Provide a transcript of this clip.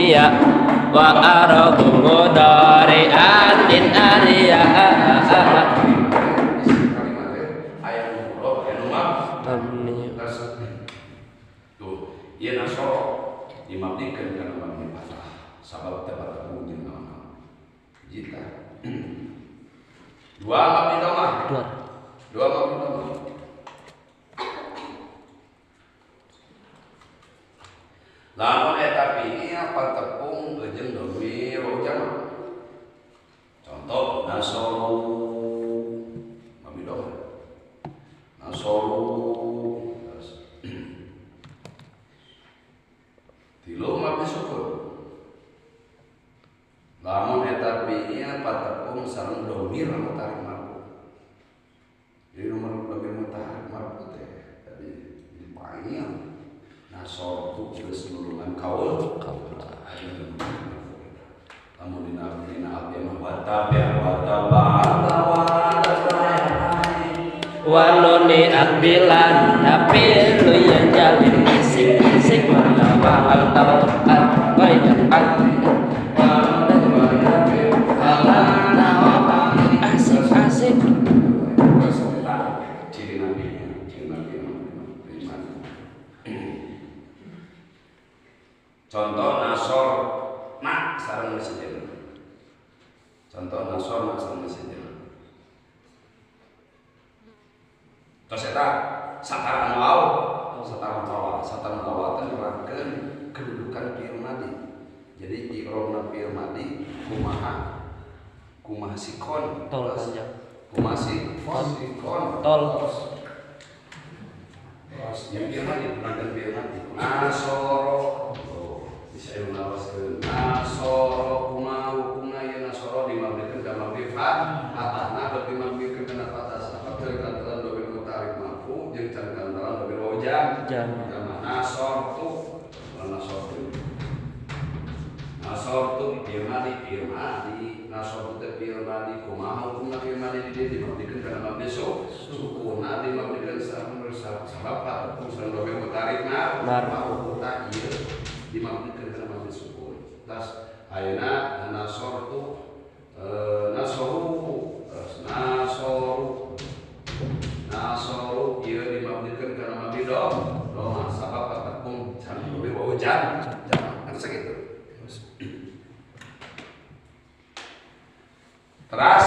mabniya wa aradu mudari'atin ariya. Aya nu huruf aya nu Mabni. Tuh, ieu nasoro dimabnikeun kana mabni fathah sabab teu patepung jeung naon-naon. Jita. Dua mabni dhammah. Dua. Dua mabni dhammah. Lamun eta fi'il patepung jeung dhamir waw jamak. Contoh nasoru mabni dhammah. Nasoru tilu mabni sukun. Lamun eta fi'il patepung sareng dhamir mutaharrik marfu. Jadi nomor dhamir mutaharrik marfu teh tadi dipanggil nasortu geus nulungan kaul Kaula. Lamun dina dina abdi mah wa taba Wa nuni akbilan tapi lu yang jalin isik-isik mana mahal tau banyak asik-asik. Ciri nabinya, ciri nabi iman. Contoh nasor nak sareng sejenna. Contoh nasor nak sareng sejenna. Tos eta satara anu au, satara awal, satara awal teh nerangkeun kedudukan fi'il madi. Jadi i'rabna fi'il madi kumaha? Kumaha sikon? Tol panjang. Kumaha sikon? Tol. Terus yang fi'il madi nerangkeun fi'il madi. Nasoro. Oh, bisa ieu nawaskeun. Nasoro kumaha hukumna ieu nasoro dimabnikeun ka mabni fathahna berarti dimabnikeun kana fathah sabab teu kantaran dhamir mutaharrik marfu jeung can kantaran dhamir waw jam. Jam. Nasortu, nasortu. Nasortu fi'il madi, fi'il madi. Nasortu teh fi'il madi kumaha hukumna fi'il madi di dieu dimabnikeun kana mabni sukunna dimabnikeun sabab patepung sareng dhamir mutaharrik marfu tah ieu dimabnikeun kana mabni sukun. Tas ayeuna nasortu nasoru nasoru nasoru ieu dimabnikeun kana mabni dhammah sabab patepung sareng dhamir waw jam. Kan sakitu. Teras